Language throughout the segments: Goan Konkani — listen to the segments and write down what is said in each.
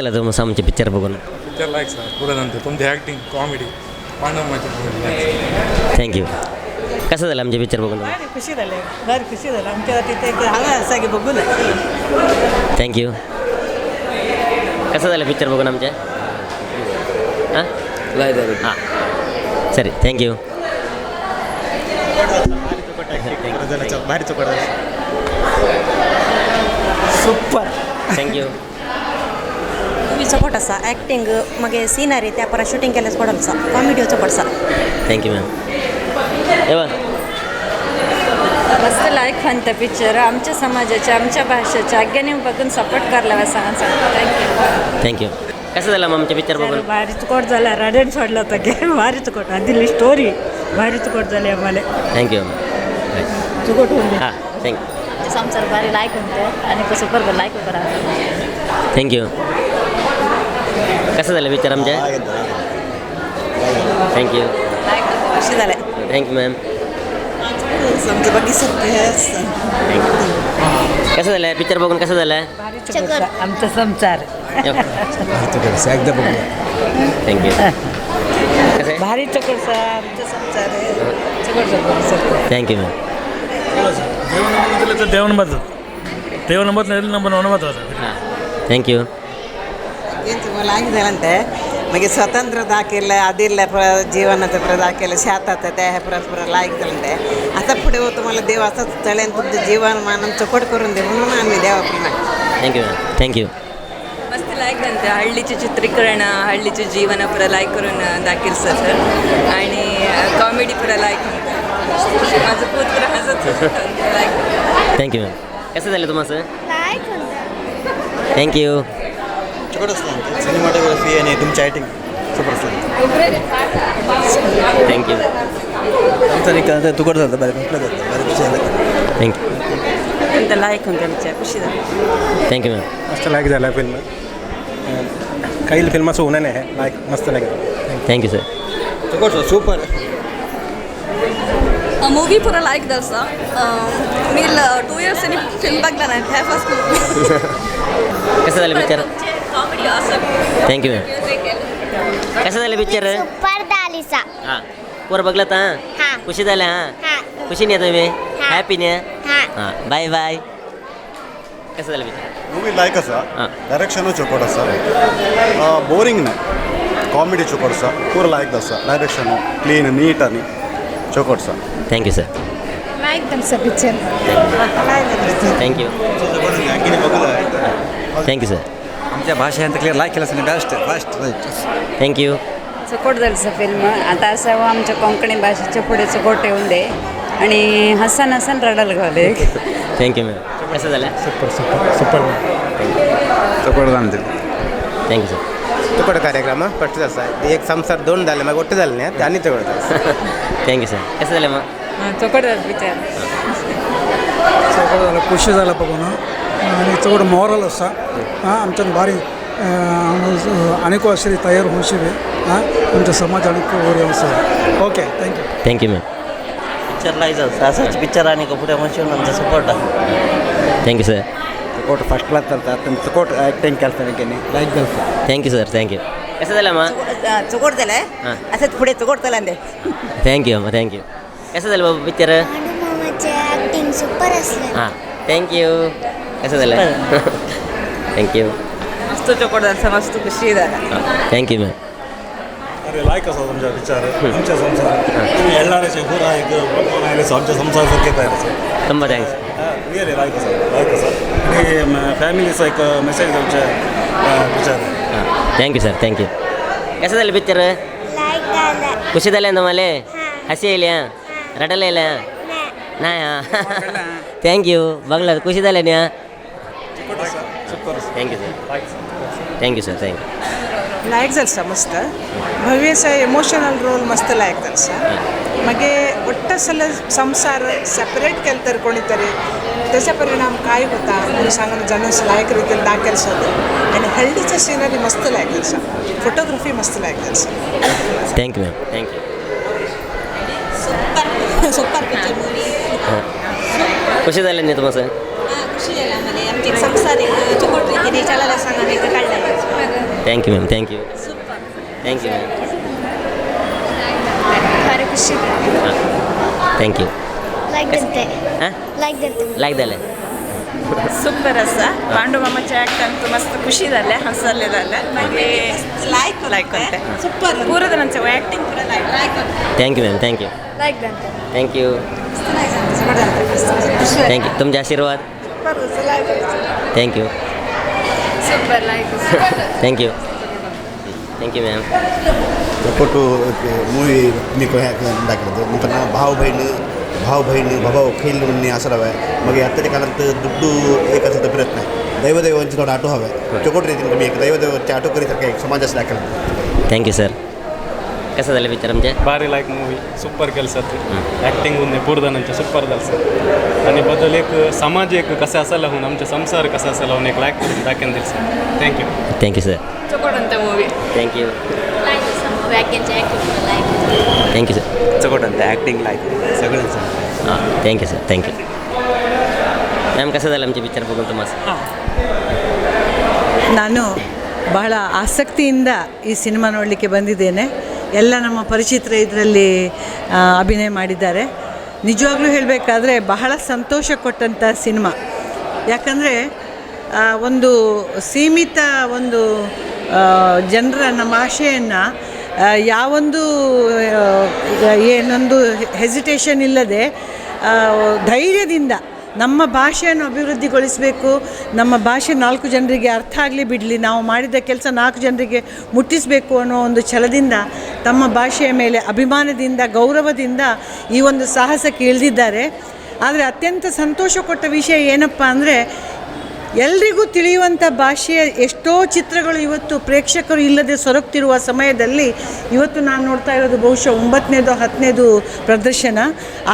जालें तुमकां आमचें पिक्चर बघून? पिक्चर लायक सर पुरा. तुमचे acting, comedy, Pandav. Thank you. कसं झालं आमचे पिक्चर बघून? भारी खुशी झाले, भारी खुशी झालं. आमच्या तिथे हांगा आसा की बघून. Thank you. कसं झालं पिक्चर बघून आमच्या? हां हां, सरी, thank you. भारी चोकट. सुपर. Thank you. Movie चोपट आसा. ॲक्टिंग, मागीर सिनरी, त्या परत शुटींग केल्लें चोड आसा. कॉमेडी चोपट आसा. Thank you ma'am. येवा. मस्त लायक म्हणतं पिक्चर. आमच्या समाजाच्या, आमच्या भाषेच्या आज्ञाने बघून सपोर्ट करला सांगा. Thank you. Thank you. कसं झालं मग आमचे पिक्चर बघून? भारी चुकोट झाला. रडेन सोडला होता की भारी चुकोट दिली स्टोरी. भारी चुकोट झाली आम्हाला. Thank you. चुकोट होऊन. हां, thank you. संसार भारी लायक म्हणते आणि सुपर लायक करा. Thank you. कसं झालं पिक्चर आमच्या? Thank you. खुशी झाले. Thank you ma'am. आमचं बघितलं. Thank you. कसं झालं पिक्चर बघून? कसं झालं? आमचा संसार. एकदा बघूया. Thank you. कसं आहे? भारी चकट आमचा संसार चकट. Thank you ma'am. देव नंबर, देव नंबर नंबर वन. हां, thank you. ಏನು ಆಗಿದೆಲ್ಲಂತೆ मागीर स्वतंत्र दाखयलें, आदिल्लें जिवनाचें पुरो दाखयलें, शेतां ते पुरो पुरो लायक जालें. आतां फुडें तुम्हाला देव आसाच चळेन तुमचें जीवन मानून चोपट करून दे म्हणून आमी देवा मागता. Thank you ma'am, thank you. मस्त लायक जाते. हಳ್ಳಿचे चित्रीकरण, हಳ್ಳಿचे जीवन पुरा लायक करून दाखयल सर आणि कॉमेडी पुरा लायक. माझं पूत पुरा हसत लायक. Thank you ma'am. कसं झालं तुम्हाला? Thank you. चोकट असतं. सिनेमाटोग्राफी आणि तुमची ॲक्टिंग सुपर असतं. Thank you. आमचं नाही तुकड झालं, बरं म्हटलं जातं, बरं खुशी झालं. Thank you. लायक होऊन आमच्या खुशी झाली. Thank you ma'am. मस्त लायक झाला फिल्म. काही फिल्म असं होणार नाही लायक. मस्त लायक. Thank you sir. चोकट, सुपर. मूवी पूरा लायक दलसा. मी 2 इयर्स फिल्म बघला नाही, ह्या फर्स्ट मूवी. कसं झालं पिक्चर? कॉमेडी असं. Thank you ma'am. कसं झालं पिक्चर? सुपर दालिसा. हां, पोर बघलं तर? हां. खुशी झालं? हां. हां. खुशी नाही तुम्ही? हॅपी नाही? हां. हां, बाय बाय. कसं झालं पिक्चर? मूवी लायक आसा. हां. डायरेक्शनूय चोकोट आसा, बोरींग ना, कॉमेडी चोकोट आसा, पुरो लायक आसा. डायरेक्शन क्लीन नीट आनी चोकोट आसा. Thank you sir. Like दलसा picture. Thank you. Thank you sir. आमच्या भाषा क्लिअर लायक केलं असं best first right. Thank you. चकोट जालसा फिल्म. आता असं आमच्या कोंकणी भाषेच्या पुढे चकोट येऊन दे आणि हसन हसन रडायला घाले. Thank you ma'am. कसं झालं? Super, super, super. चोकट झालं. Thank you sir. तुकड कार्यक्रम फस्ट आसा. एक संसार दोन जाले, मागीर ಒಟ್ಟು जाले न्ही, आनी चोकट. Thank you sir. कसं झालं मग? चोकट जाल पिक्चर. चोकट झालं, खुशी झाला बघून आणि चड मॉरल आसा. आं, आमच्यान भारी आनीक अशें तयार होवशी बी. आं, आमच्या समाज आनीक बरी आसा. Okay, thank you. Thank you ma'am. Picture लायक जाता. असाच पिक्चर आनी फुडें मातशें आमचो सपोर्ट आसा. Thank you sir. चोकोट फर्स्ट क्लास चलता. तुमचं चोकोट ॲक्टिंग केलं लायक जाता. Thank you sir, thank you. कसं झालं मग? चोकोट जालें. हां. असंच फुडें चोकोट चला. Thank you अम्मा, thank you. कसं झालं बाबा पिक्चर? मामाचे ॲक्टिंग सुपर असले. हां, thank you. कसं झालं? Thank you. मस्त चोकोट झालं, मस्त खुशी झाला. Thank you ma'am. अरे, लायक आसा तुमच्या विचार. आमच्या संसार तुम्ही येळणाऱ्याचे पुरा एक आमच्या संसार सारखे तयार. ತುಂಬ thanks. Really लायक आसा, लायक आसा आणि फॅमिलीचा एक मेसेज तुमच्या विचार. हां, thank you sir, thank you. कसं झालं पिक्चर? लायक झालं. खुशी झाले तुम्हाला? हसी येईल? रडायला येईल नाही? हां, thank you. बघला खुशी झाले ना? Thank you sir, thank you sir, thank you. लायक जालसा. मस्त भव्यचा इमोशनल रोल मस्त लायक जालसा. मागीर ಒಟ್ಟ सगळे संसार सेपरेट केले तर कोणीतरी त्याचा परिणाम काय होता म्हणून सांगून जाणून लायक रितीन दाखयल जाता आणि हळदीचं सिनरी मस्त लायक जालसा. फोटोग्राफी मस्त लायक जालसा. Thank you ma'am, thank you. Super, super picture movie. ಖುಷಿ झालं नाही तुम्हाला? खुशी झालं आम्हाला. आमची संसारीक चुकोट रीतीने चलायला सांगा काढलं. Thank you ma'am, thank you. Thank you ma'am. ಭಾರಿ ಖುಷಿ. Thank you. Like ದಂತೆ. ಹಾಂ, ಲೈಕ್ ದಂತೆ. ಲೈಕ್ ದಲ್ಲ. ಸೂಪರ್ ಅಸ ಪಾಂಡು ಮಾಮಚ ಆಕ್ಟ್ ಅಂತೂ ಮಸ್ತ್ ಖುಷಿದಲ್ಲೇ ಹಸಲ್ಲಿದಲ್ಲ ಮಗೆ ಲೈಕ್ ಲೈಕ್ ಅಂತೆ ಸೂಪರ್ ಪೂರದ ನಂಚೆ ಆ್ಯಕ್ಟಿಂಗ್ ಪೂರ like. Thank you ma'am, thank you. Like ದಂತೆ. Thank you, thank you. तुमचे आशीर्वाद. Thank you. Super like. Thank you, thank you ma'am. ಕೊಟ್ಟು ಮೂವಿ మీకు दाखवतो म्हणताना भाव बहीण भाव बहीण भाव खेळ आसरावे मग आत्ताच्या काळात दुड्डू एक असं प्रयत्न आहे दैवदैवांची थोडं आटो हवे चोकोट रीतीन तुम्ही एक दैवदैवांचे आटो करीत एक समाजास दाखल. Thank you sir. कसं झालं पिक्चर आमचे? ಭಾರಿ ಲೈಕ್ ಮೂವಿ, ಸೂಪರ್ ಕೆಲಸ ಆ್ಯಕ್ಟಿಂಗ್ उन्ने पूर्दानांचे सुपर जाल सर. आणि बदल एक समाज एक कसा असायला होऊन आमचे संसार कसा असायला होऊन एक लायक करून दाखवून दिल sir. Thank you. Thank you sir. चोकोट movie. Thank you. Thank you sir. चकोट ಅಂತ ॲक्टिंग लायक सगळ्यांचं. हां, thank you sir, thank you ma'am. कसं झालं आमचे पिक्चर बघून तुम्हाला? ನಾನು ಬಹಳ ಆಸಕ್ತಿಯಿಂದ ಈ ಸಿನಿಮಾ ನೋಡಲಿಕ್ಕೆ ಬಂದಿದ್ದೇನೆ. ಎಲ್ಲ ನಮ್ಮ ಪರಿಚಿತರು ಇದರಲ್ಲಿ ಅಭಿನಯ ಮಾಡಿದ್ದಾರೆ. ನಿಜವಾಗ್ಲೂ ಹೇಳಬೇಕಾದ್ರೆ ಬಹಳ ಸಂತೋಷ ಕೊಟ್ಟಂಥ ಸಿನಿಮಾ. ಯಾಕಂದರೆ ಒಂದು ಸೀಮಿತ ಒಂದು ಜನರ ನಮ್ಮ ಆಶೆಯನ್ನು ಯಾವೊಂದು ಏನೊಂದು ಹೆಸಿಟೇಷನ್ ಇಲ್ಲದೆ ಧೈರ್ಯದಿಂದ ನಮ್ಮ ಭಾಷೆಯನ್ನು ಅಭಿವೃದ್ಧಿಗೊಳಿಸಬೇಕು, ನಮ್ಮ ಭಾಷೆ 4 ಜನರಿಗೆ ಅರ್ಥ ಆಗಲಿ ಬಿಡಲಿ, ನಾವು ಮಾಡಿದ ಕೆಲಸ 4 ಜನರಿಗೆ ಮುಟ್ಟಿಸಬೇಕು ಅನ್ನೋ ಒಂದು ಛಲದಿಂದ ತಮ್ಮ ಭಾಷೆಯ ಮೇಲೆ ಅಭಿಮಾನದಿಂದ ಗೌರವದಿಂದ ಈ ಒಂದು ಸಾಹಸಕ್ಕೆ ಇಳಿದಿದ್ದಾರೆ. ಆದರೆ ಅತ್ಯಂತ ಸಂತೋಷ ಕೊಟ್ಟ ವಿಷಯ ಏನಪ್ಪ ಅಂದರೆ, ಎಲ್ರಿಗೂ ತಿಳಿಯುವಂಥ ಭಾಷೆಯ ಎಷ್ಟೋ ಚಿತ್ರಗಳು ಇವತ್ತು ಪ್ರೇಕ್ಷಕರು ಇಲ್ಲದೆ ಸೊರಗ್ತಿರುವ ಸಮಯದಲ್ಲಿ ಇವತ್ತು ನಾನು ನೋಡ್ತಾ ಇರೋದು ಬಹುಶಃ 9ನೇದು 10ನೇದು ಪ್ರದರ್ಶನ.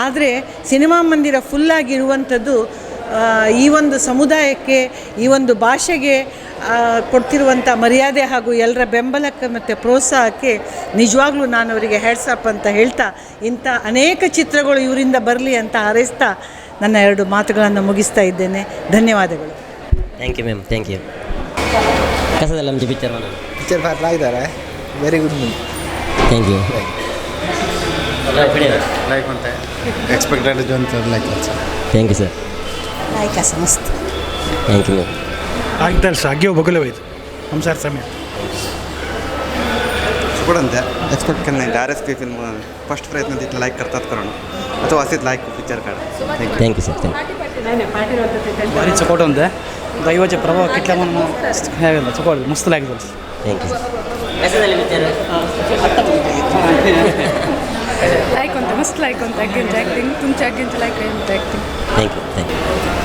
ಆದರೆ ಸಿನಿಮಾ ಮಂದಿರ ಫುಲ್ಲಾಗಿರುವಂಥದ್ದು ಈ ಒಂದು ಸಮುದಾಯಕ್ಕೆ, ಈ ಒಂದು ಭಾಷೆಗೆ ಕೊಡ್ತಿರುವಂಥ ಮರ್ಯಾದೆ ಹಾಗೂ ಎಲ್ಲರ ಬೆಂಬಲಕ್ಕೆ ಮತ್ತು ಪ್ರೋತ್ಸಾಹಕ್ಕೆ ನಿಜವಾಗ್ಲೂ ನಾನು ಅವರಿಗೆ ಹ್ಯಾಟ್ಸ್ ಆಫ್ ಅಂತ ಹೇಳ್ತಾ, ಇಂಥ ಅನೇಕ ಚಿತ್ರಗಳು ಇವರಿಂದ ಬರಲಿ ಅಂತ ಹಾರೈಸ್ತಾ ನನ್ನ 2 ಮಾತುಗಳನ್ನು ಮುಗಿಸ್ತಾ ಇದ್ದೇನೆ. ಧನ್ಯವಾದಗಳು. Thank you ma'am, thank you. कसं झालं आमचे पिक्चर म्हणून? पिक्चर फार लायक झाला आहे. Very good movie. Thank you. Like म्हणताय expected like. Thank you sir. Like असं मस्त. Thank you ma'am. ಆಗ್ತಲ್ಲ sir, ಅಗ್ಗಿ ಬಗಲವಾಯ್ತು ಸಂಸಾರ ಸಮಯ. चुकडंते एक्सपेक्ट केलं नाही R S P film first प्रयत्न तिथलं लाईक करतात करणं ಅಥವಾ असेच लाईक पिक्चर काढ. Thank you sir, thank you. ಭಾರಿ ಚಕೋಟ್ ಅಂತೆ ದೈವचे प्रभाव कितल्या म्हणून हे चकोट मस्त लायक झालं. Thank you sir. कसं झालं पिक्चर? लायक ಅಂತ ಮಸ್ತ್ ಲೈಕ್ ಅಂತ ಅಗ್ಗಿಂತ ಆ್ಯಕ್ಟಿಂಗ್ ತುಮಚೆ ಅಗ್ಗಿಂತ ಲೈಕ್ ಅಂತ acting. Thank you, thank you.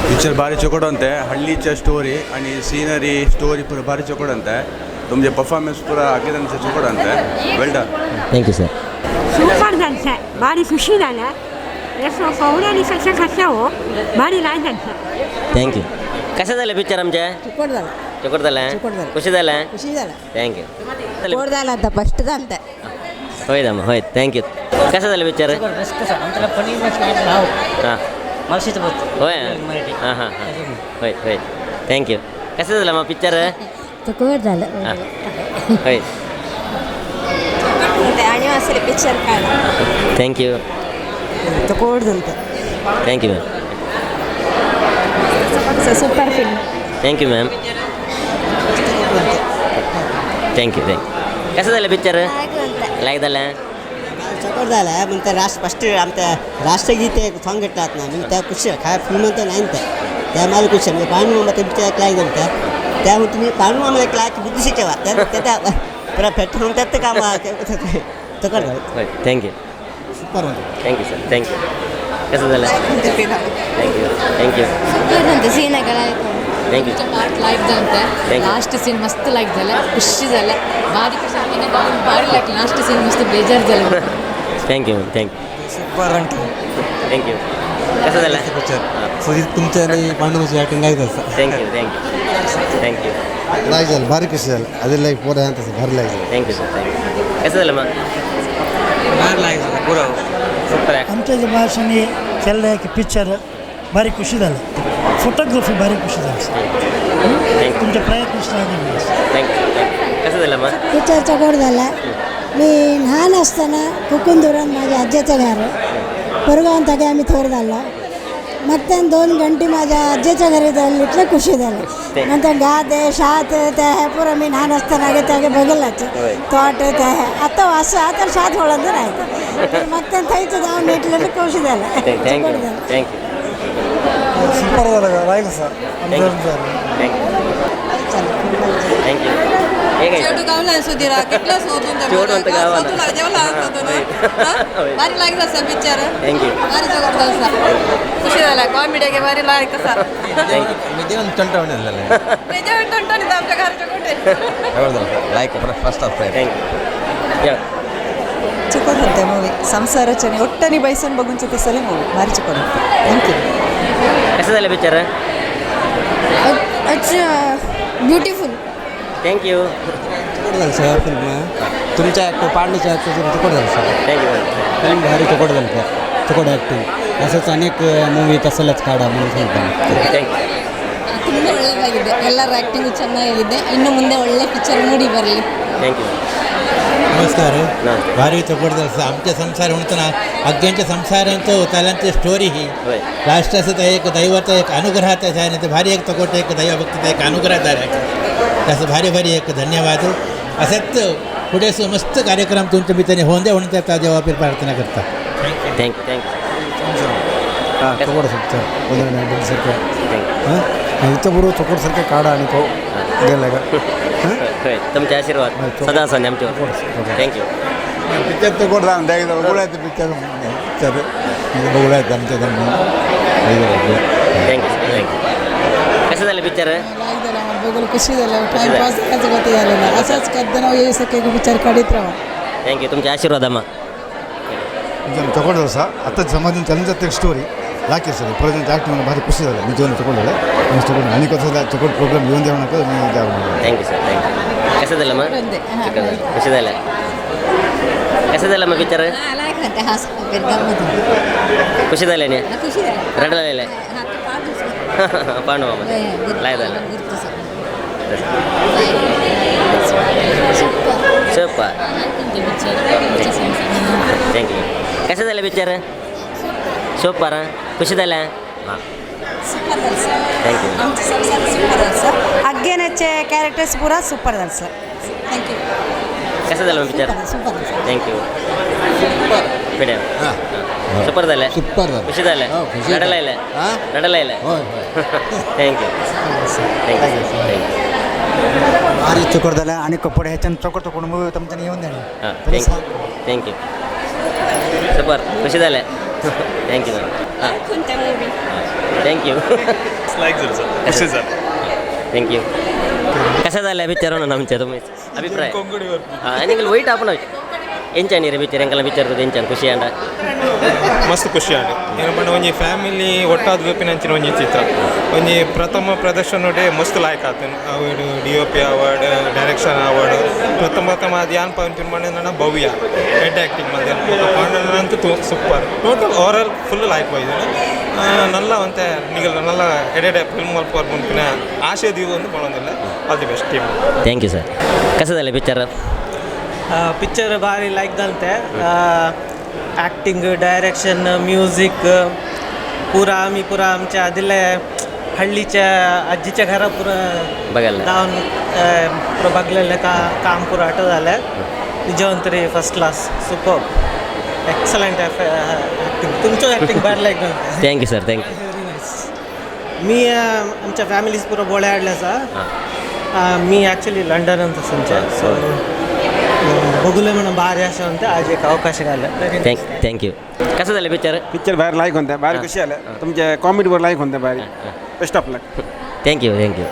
Picture भारी चोकोट अंते हल्लीचे स्टोरी आणि सीनरी स्टोरी पुरा भारी चोकोट अंते तुमचे परफॉर्मन्स पुरा अगेदनचे चोकोट अंते. Well done. Thank you sir. Super झालं, भारी खुशी झालं. भारी लायक झालं. Thank you. कसं झालं पिक्चर आमच्या? चुकोट झालं. चोकोट झालं, खुशी झालं. ಖುಷಿ झालं. Thank you. चकोट झालं आता फर्स्ट झालं. होय दामा, होय. Thank you. कसं झालं पिक्चर? हां, होय. हां हां हां, होय होय. Thank you. कसं झालं मग पिक्चर? चकोट झालं. हां, होय. आणि असेल पिक्चर काढ. Thank you. चकोट झालं. Thank you ma'am. Super film. Thank you ma'am. Thank you, thank you. कसं झालं पिक्चर? लायक झालं. चकोट झालं म्हणते राष्ट्र फस्ट आमच्या राष्ट्रगीते सॉंग घेतलात ना म्हणजे त्या खुशी काय फिल्म तर नाही त्या मला खुशी म्हणजे पांडू मामा पिक्चर लायक झालं. त्यामुळे तुम्ही पांडू मामा एक लायक बुद्धी शिकवा त्या पुरा पेट्रोल त्यात काम चकोट झालं. होय, thank you. Super. Thank you sir, thank you. कसं झालं? Thank you, thank you. Super ಅಂತ ಸೀನಗಳ. Thank you. Part like झालं. Thank you. Last scene मस्त लायक झालं, खुशी झालं, भारी खुशी भारी लायक. लास्ट सीन मस्त बेजार झालं. Thank you ma'am, thank you. Super ಅಂಟು. Thank you. कसं झालं पिक्चर? सुजित तुमचे आणि पांडुची ॲक्टिंग लायक झालं. Thank you, thank you, thank you. Like झालं, भारी खुशी झालं. ಅದೇ ಲೈಕ್ ಪೂರ ಅಂತ ಭಾರಿ ಲೈಕ್ झालं. Thank you sir, thank you. कसं झालं मग? भारी लायक झालं पुरा. सुपर. आमच्या भाषेने केलं की पिक्चर भारी खुशी झालं. फोटोग्राफी भारी खुशी झाली. तुमचे प्रयत्न श्लाघनीय. Thank you thank you. कसं झालं मग? पिक्चर चकोड झाला. मी लहान असताना कुकुंदुरान माझ्या आज्याचं घर परगावन तागे आम्ही थोर झालो. मग त्यान 2 घंटे माझ्या आज्याच्या घरी जायला इतलं खुशी झाली. नंतर गाते शात त्या हे पुरं मी लहान असताना गे त्यागे बघलाच तोट त्या हे आता असं आता शात होळत नाही. मग त्यान थंयच जाऊन इतलं खुशी झालं. Thank you thank you. Super झालं राहील sir. Thank you thank you. चेडू गावला सुधीरा कितलो सोदून चेडू ಅಂತ गावाला. जेवला भारी लागला सर पिक्चर. Thank you. भारी जबरदस्त ಖುಷಿ झाला. कॉमेडी भारी लायक सर. निजेवन टणटण निजेवन टणटणीत आमच्या घरच्या कुठे like first of thank you. या चिकन होते मूवी संसाराच्या ಒಟ್ಟನಿ ಬೈಸನ್ ಬಗುಂಚ ತಸಲೆ ಮೂವಿ ಭಾರಿ ಚಿಕನ್. Thank you. कसं झालं पिक्चर? अच्छा, ब्युटिफुल. Thank you. चकोड झालं सर फिल्म. तुमच्या ॲक्टर पांडूच्या ॲक्टर चकोड झालं सर. Thank you. Film भारी चकोड झालं सर. चकोड ॲक्टिंग असंच अनेक मूवी तसलच काढा म्हणून सांगता. Thank you. ತುಂಬ ಒಳ್ಳೆಯದಾಗಿದೆ. ಎಲ್ಲರ ಆ್ಯಕ್ಟಿಂಗು ಚೆನ್ನಾಗಿದೆ. ಇನ್ನು ಮುಂದೆ ಒಳ್ಳೆ ಪಿಕ್ಚರ್ ಮೂಡಿ ಬರಲಿ. Thank you. नमस्कार. भारी चौकट झालं आमच्या संसार म्हणताना अज्ञांच्या संसारांचं तालांची स्टोरी ही राष्ट्राचं एक दैवाचा एक अनुग्रहाचा आहे. ते भारी एक चकोट एक दैवभक्तीचा एक अनुग्रह झाला त्याचं भारी भारी एक धन्यवाद. असंच पुढे मस्त कार्यक्रम तुमच्या मित्रांनी होऊन द्या म्हणून त्या देवापीर प्रार्थना करता. Thank you thank you. हां चकोड सर सारखं हां इथं बरोबर चकोड सारखं काढा आणि तो गेला का. तुमचे आशीर्वाद सदा असं आमच्यावर. Thank you. Picture चकोड राहून बघूया पिक्चर पिक्चर बघूया आमच्या. Thank you thank you. कसं झालं पिक्चर? बघून खुशी झालं. टाइमपास गती झालेला असाच कद्द ನಾವು ये सके पिक्चर काढीत राहा. Thank you. तुमचे आशीर्वाद अम्मा. चकोड झालं सर. आता समाजून चलनचित्र स्टोरी ಯಾಕೆ ಸರ್ ಪ್ರೆಸೆಂಟ್ ಆ್ಯಕ್ಟ್ ಭಾರಿ ಖುಷಿ झालं. ನಿಜವನ್ನು ತಗೊಂಡಲ್ಲ ತಗೊಂಡು ನನಗೆ ಚಕೋಟ್ ಪ್ರೋಗ್ರಾಮ್ ಇವನ್ ದೇವನಕ. Thank you sir thank you. कसं झालं मग? खुशी झालं. कसं झालं मग पिक्चर? खुशी झाली नाही? रडलेलं पांडवा लाय झालं. Super. Thank you. कसं झालं पिक्चर? सೂಪರ್. ಖುಷಿ झालं. हां ಸೂಪರ್ झालं सर. Thank you. आमचे संसार सुपर झालं सर. अज्ञानाचे कॅरेक्टर्स पुरा सुपर झालं सर. Thank you. कसं झालं picture? Super thank you. पिड्या सुपर झालं. सुपर झालं. खुशी झालं. रडायला आलं. रडायला आलं. Thank you thank you thank you. भारी चकोड झालं आणि कपडे ह्याच्यानं चकोड चकोड मूवी तुमच्याने येऊन देणार. हां thank you thank you. Super खुशी झालं. Thank you ma'am. हां thank you. Like झालं सर. खुशी झालं. Thank you. कसं झालं पिक्चर म्हणून आमच्या तुम्ही अभिप्राय? हां आणि वैट आपण ಎಂಚಾನಿ ರೇ ಪಿಕ್ಚರ್ ಎಂಕಲ್ಲ ಪಿಕ್ಚರ್ ಎಂಚಾನ್ ಖುಷಿ ಅಂಡ? ಮಸ್ತ್ ಖುಷಿ ಆಂಡ್. ಏನು ಪಂಡ ಒಂಜಿ ಫ್ಯಾಮಿಲಿ ಒಟ್ಟಾದ ವೇಪಿನಂಚಿನ ಒಂಜಿ ಚಿತ್ರ ಒಂಜಿ ಪ್ರಥಮ ಪ್ರದರ್ಶನ ಮಸ್ತ್ ಲಾಯ್ಕ್ ಆತನು. ಅವು D O P award direction award ಪ್ರಥಮ ಪ್ರಥಮ ಅದು ಯಾನ್ ಪಂಪಿನ ಪಂಡ ಭವ್ಯ ಹೆಡ್ ಆ್ಯಕ್ಟಿಂಗ್ ಮಂದಿ ಪಾಂಡನಂತೂ ಸೂಪರ್ ಟೋಟಲ್ ಓವರಾಲ್ ಫುಲ್ ಲಾಯ್ಕ್ ಬೈದ ನಲ್ಲ ಒಂತೆ ನಿಗಲ್ ನಲ್ಲ ಎಡೆಡೆ ಫಿಲ್ಮ್ ಮಲ್ಪ ಪನ್ಪಿನ ಆಶೆ ದೀವು ಒಂದು ಮಾಡೋದಿಲ್ಲ. All the best team. Thank you sir. कसं झालं पिक्चर? पिक्चर भारी लायक झालं ते. ॲक्टिंग डायरेक्शन म्युझिक पुरा आम्ही पुरा आमच्या आदिल्या हल्लीच्या आजीच्या घरा पुरा बघायला जाऊन पुरा बघलेलं का काम पुरा आटो झालं. जेवण तरी first class super excellent acting. तुमचं ॲक्टिंग भारी लायक झालं. Thank you sir thank you. Very nice. मी आमच्या फॅमिलीज पुरा बोळे हाडले आसा. मी ॲक्च्युली लंडनांत आसा. सो बघुले म्हणून भारी अशें म्हणटा आज एक अवकाश घाला. Thank thank you. कसं झालं पिक्चर? पिक्चर भारी लायक होते. भारी खुशी आलं. तुमच्या कॉमेडीवर लायक होते भारी. Best of luck. Thank you thank you.